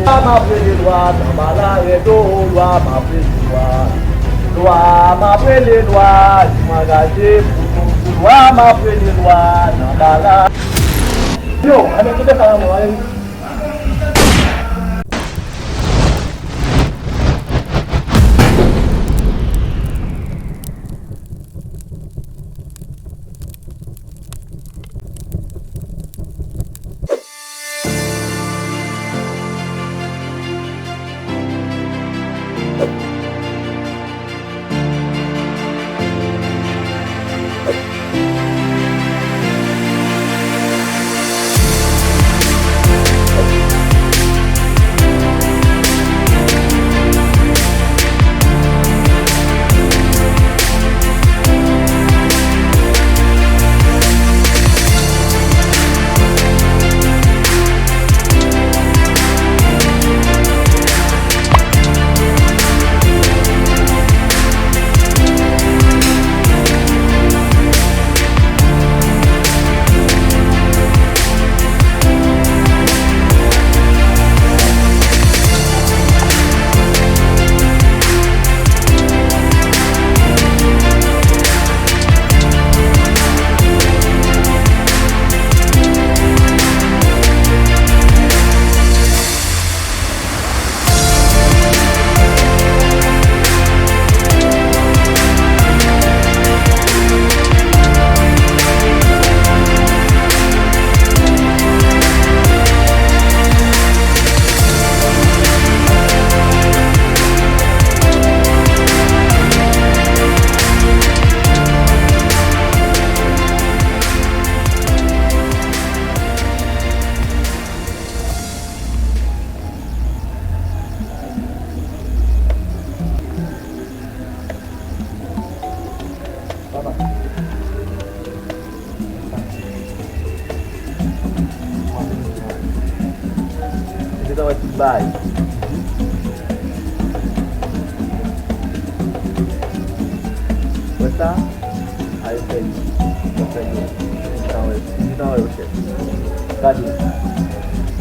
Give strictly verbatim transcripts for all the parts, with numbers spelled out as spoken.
Lwa m ap rele lwa, nan bala rèd o, lwa m ap rele lwa. Lwa m ap rele lwa, si m angaje pou nou, pou lwa m ap rele lwa, nan bala. Yo, ann kite sa nan men w, ale. Papa. Ou gentan wè tout bagay. Wè sa? A yo fè li. Yo fè li. Ou gentan wè, ou gentan wè yo chèf. Gade.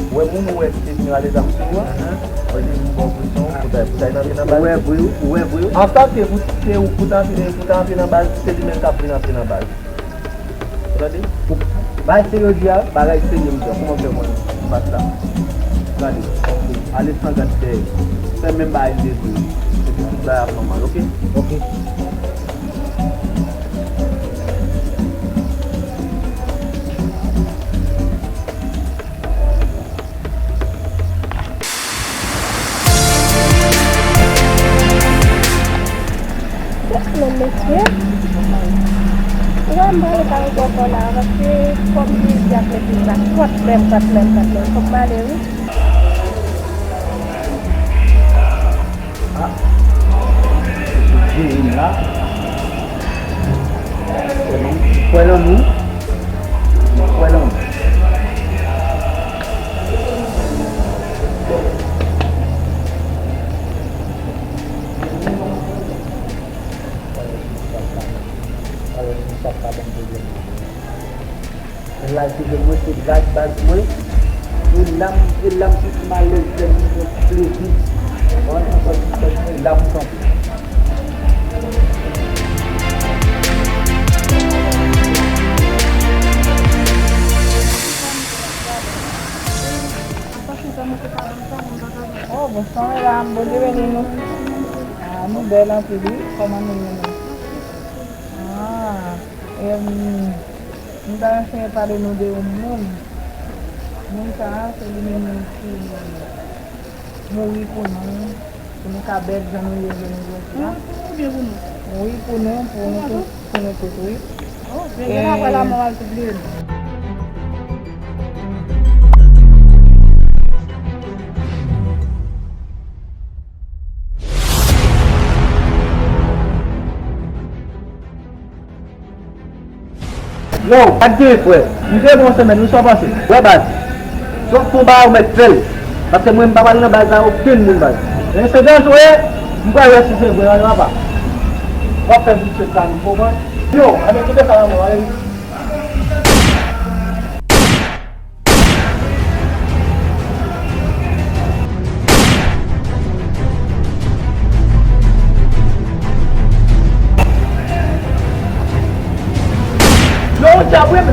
Ou wè moun ou wè ki te vin rale zam sou ou a? Ou wè li vin ba w presyon pou ta, pou ta antre nan baz. Ou wè vre, ou wè vre. Antanke pou, se ou pou ta antre, pou ta antre nan baz, se li menm k ap vin antre nan baz. Ou tande? Ou, bagay serye w di a, bagay serye m di a. Kòman fè mwen, m pa sa? Gade, ok. Ale san gad dèyè. Fè menm bagay m te di w. Epi tout bagay ap nòmal, ok? Ok. Men mesye, ou wè m pale pa ankò la, paske fò m di ap mete sa, fòt menm, fòt menm, fòt menm, fòk m ale wi. Ah. Jere m la. Kwè nan nou. Kwè nan nou. Alò, nou sa pa ban m pwoblèm. Laj ki jwenn mwen se laj baz mwen. E la m, e la m santi m alèz, fè m yon plezi. Konprann? Sa ki fè mwen la pou kanpe. Oh, bonswa medam, Bondye beni nou. Ah, nou bèl anpil wi, kòman nou ye nou? Ah, em, M ta renmen pale nou de yon moun. Moun sa a, se li menm ki mouri pou nou, pou nou ka bèl jan nou ye jounen jodi a. Mouri pou nou oubyen pou nou? Mouri pou nou, pou nou tout, pou nou tout, wi. Oh, byen, gen apre lanmò al toubliye nou. Yo, pa t gen frè. M te bon semèn, wi, sa w panse? Wè baz. Si w ap fè yon bagay, ou mèt fè l. Paske mwen, m pa pral nan baz la, okenn moun baz. Men se danjre, m pral wè si se vre, nan papa. W ap fè vit fèt la, nou konprann? Yo, ann kite sa nan men w, ale.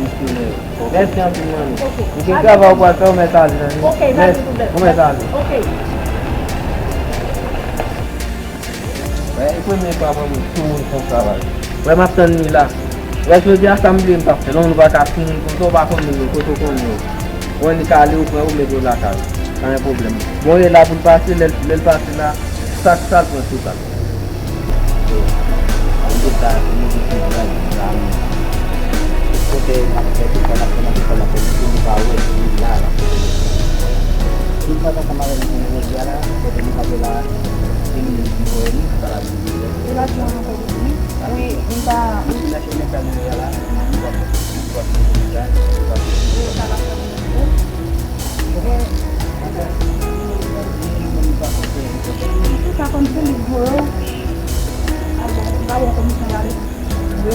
misyonè yo. Mèsi anpil, manmi. Ou gen travay ou pral fè, ou mèt ale, manmi. Mèsi. Ou mèt ale. Wè, e premye fwa mwen, mwen sou moun konsa, wè. Wè, m ap tann li la. Wè, jodi a, sa m vle, m p ap fè. Lè w pa ka sou moun konsa, ou pa konnen yo, kote w konnen yo. Wè, li ka ale, ou pran, ou mete yo lakay. Pa gen pwoblèm. Bon, e la pou l pase, lè, lè l pase la, sa k sa l pran sou sa. An tout ka, nou di tout la, la, kote n ap fè, tout sa n ap fè, n ap fè, n ap fè, nou pa wè, nou la, la. Nou pa t ansanm avèk nou jodi a la, kote nou kanpe la, se nou menm ki voye nou, se pa la vin voye. E la di mwen ankò, wi, m pa, wi. Ou mèt fè nou la, nou pa, nou pa, nou pa, nou pa. Ou ka konn se li k voye w. Alò, m pa wè kòman sa va ale. Wi.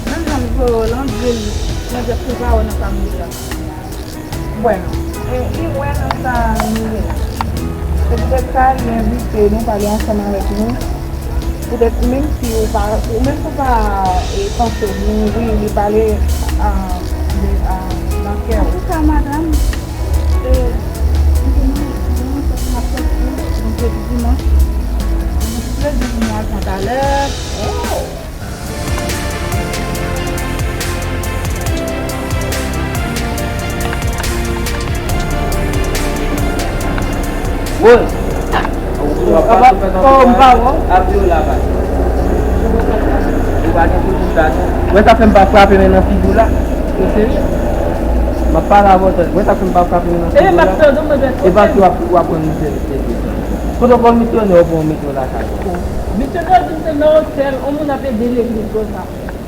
Menm jan m voye w lan, di l, Bondye prepare w nan sa m ye a. Bwè, e, li wè nan sa nou ye la. Se poutèt sa, li envite nou pale ansanm avèk nou. Poutèt menm si ou pa, ou menm si ou pa, e, panse mouri, li pale, a, de, a, nan kè w. Antouka, madanm, e, m te mande pou nou, se pou n ap sòti, nou te di dimanch. Mwen te plede vin al pran talè. Oh! Woy! Oh, m pa wè w. Ap yo la, pa. Ou pa gen pou di sa, non. Wè sa fè m pa frape men nan figi w la. Ou serye? M ap pale avè w, tande. Wè sa fè m pa frape men nan figi w la. E, m ap tande, mwen dwe. E pa si w ap, w ap pran misye, misye, misye. Kote w pran misyonè, w pran w mete w lakay. Misyonè di m se nan otèl, yon moun ap ede legliz konsa.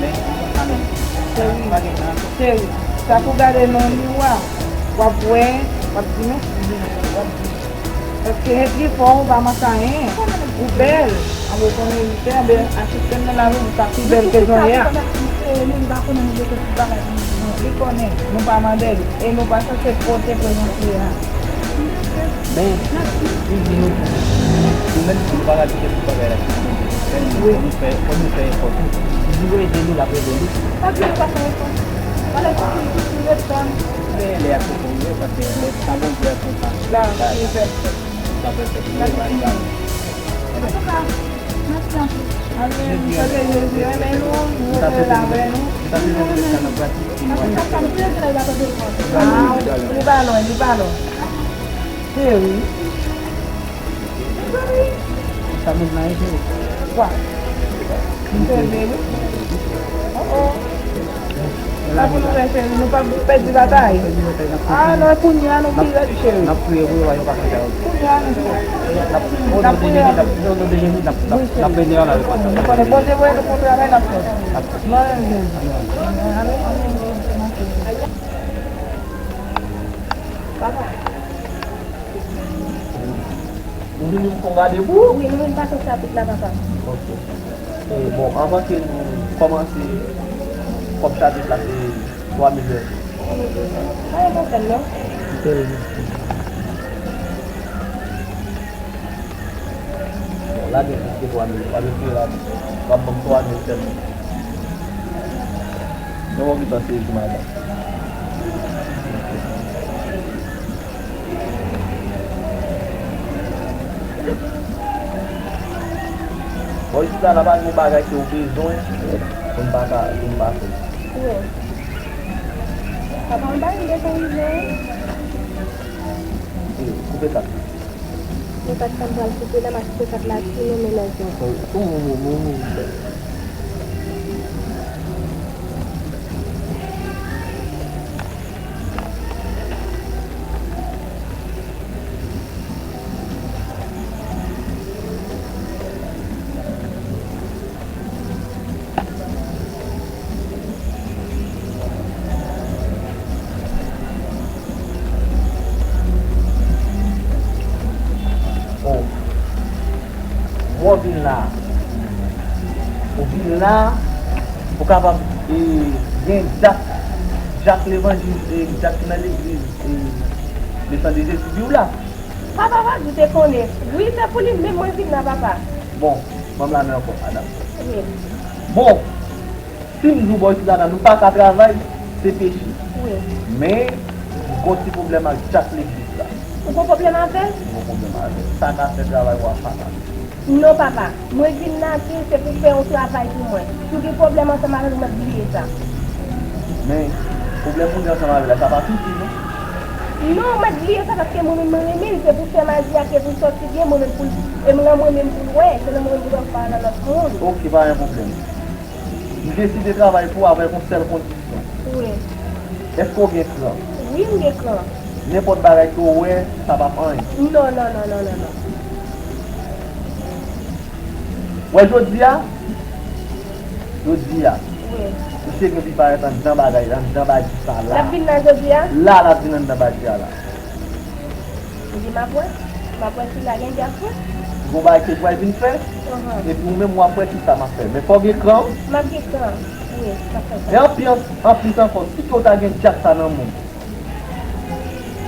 Men, ann ale. Cheri, pa gen tan. Cheri, sa pou gade nan miwa, w ap wè, w ap di, mèsi, w ap di. Paske epi fò ou pa manke anyen. Ou bèl. Anben, konnen li fè, anben, asiste m nan lari, ou ka pi bèl ke jan w ye a. Li konnen, nou pa mande l. E nou pa sanse pote prezans li a. Men, li di nou, nou menm si nou pa ka kite tout bagay la, fò nou fè, fò nou fè efò tou. Li di nou ede nou, l ap ede nou. Pa di nou pa fè efò. Pale pou nou, nou ret tann. Men lè a se pou nou, paske lè sa Bondye a konsa. La, li fè. Sa pèfèk. Sa pèfèk. Antouka, mèsi anpil. Amèn. Paske Jezi renmen nou, nou rete la avè nou. Ah, li pa lwen, li pa lwen. Cheri. Sa moun nan ye, cheri. Kwa? M fè vre, wi. Oh, oh. Sa pou nou fè, cheri? Nou p ap pèdi batay. Ah, non, kounye a nou pi rèd, cheri. N ap priye pou yo, yo pa fè sa yo. Kounye a nou fè. N ap, o non de Jezi, n ap, o non de Jezi, n ap, n ap, n ap benyen la. Nou konnen Bondye voye nou pou travay, n ap fè. N ap fè. Mwen menm, Jezi. Amèn. Papa. Nou vini pou fon gade pou ou? Wi, nou vin pase chapit la, papa. Ok. E, bon, anvan ke nou kòmanse, kòb chapit la se twa mil vèsi. Pa gen pwoblèm, non. Ok. Bon, la gen plis ke twa mil. W ap retire la, w ap ban m twa mil sèlman. Yon bon kitan se pou madanm. Bon, isit la, n ap al yon bagay ke w bezwen pou n pa ka, pou n pa fè. Wi. Papa, m pa gen de konvizyon. E, koupe kat la. Mwen pa t konn pral koupe la, m ap koupe kat la ti non mennaj mwen. Ou, ou, ou, ou, ou. Oh. Mwen vin la. Ou vin la pou kapab, e, gen Dyak, Dyak levanjil, e, Dyak ki nan legliz, e, Lesan de Jezi di w la. Papa pa di te konnen. Wi, se pou li menm mwen vin la, papa. Bon, ban m lamen ankò, madanm. Wi. Bon, si m di w bò isit la, nou pa ka travay, se peche. Wi. Men, m gon ti pwoblèm ak Dyak legliz la. Ou gon pwoblèm avè l? M gon pwoblèm avè l. Sa ka fè travay ou a pa mache. Non, papa. Mwen vin la, se, se pou fè yon travay pou mwen. Si w gen pwoblèm ansanm avè l, ou mèt bliye sa. Men, pwoblèm ou gen ansanm avè l la, sa pa fizye, non? Non, ou mèt bliye sa, paske mwen menm mwen renmen l, se pou fè maji a, se pou l sòti byen, mwen menm pou l, e m nan mwen menm pou l wè, se nan mwen menm pou l wè, pa nan lòt moun. Ok, pa gen pwoblèm. M deside travay pou w avèk yon sèl kondisyon. Wi. Èske w gen kran? Wi, m gen kran. Nenpòt bagay ke w wè, sa p ap anyen. Non, non, non, non, non, non. Wè jodi a, jodi a, wi, misye gen pou parèt anndan bagay la, anndan badji sa la. L ap vin la jodi a? La, l ap vin anndan badji a la. Epi m ap wè, m ap wè si la gen djak tou. Gon bagay ke pral vin fè, epi ou menm w ap wè kisa m ap fè. Men fò w gen kran. M ap gen kran, wi, m ap fè sa. E anpil, anplis ankò, si ke w ta gen djak sa nan men w,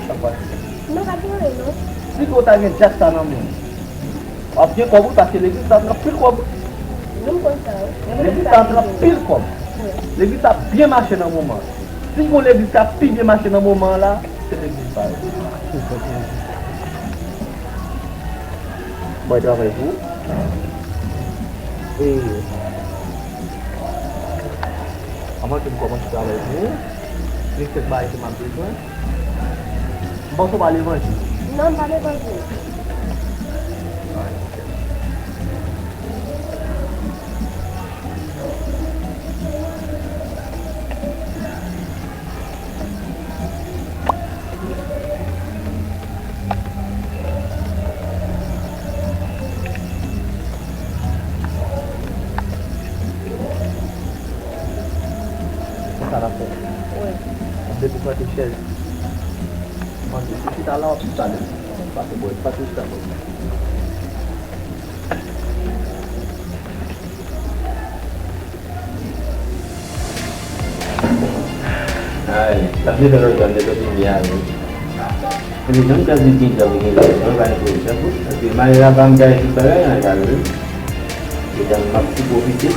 sa k pase? Non, pa gen anyen, non. Si ke w ta gen djak sa nan men w, w ap gen kòb wi, paske legliz sa ap gen anpil kòb wi. Non, m konn sa, wi. Legliz sa ap gen anpil kòb. Wi. Legliz sa ap byen mache nan moman. Si gon legliz k ap pi byen mache nan moman an la, se legliz sa wi. Mwen travay pou ou. E, anvan ke m kòmanse travay pou ou, gen kèk bagay ke m ap bezwen. M panse w pa levanjil. Non, m pa levanjil. Sa l ap fè. Wi. Depi w pote chèz. Manje, si chita la, w ap chita depi. Pase bò, pase chita bò. Ay, sa vle fè lòt zòn de sòti byen ale. Epi jan m ka di gen djab gen lè, mwen pa enteresan tou. Epi malè la pa m gaye tout bagay nan kal wi. Medam, m ap tou pwofite.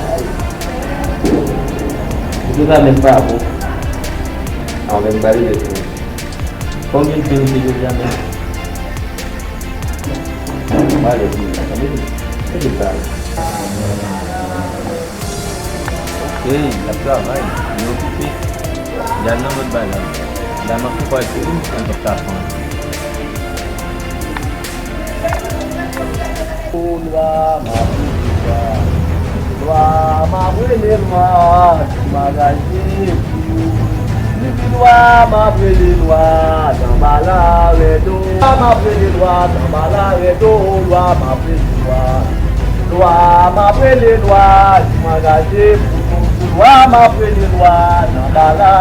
Ay. Ou tou sa menm pa bon. An menm bali de tou. Konbyen de misye jodi a menm? Mwen ale pou mwen, tande, tande sa. Ok, l ap travay, li okipe. Li al nan lòt bagay. La m ap tou pale pou li, m konn pap ka pran. O lwa, m ap rele lwa. Lwa, m ap rele lwa, ki magaje pou ou. Li di lwa, m ap rele lwa, tanbala rèd o. Lwa, m ap rele lwa, tanbala rèd o. Lwa, m ap rele lwa. Lwa, m ap rele lwa, ki magaje pou nou. Lwa, m ap rele lwa, tanbala.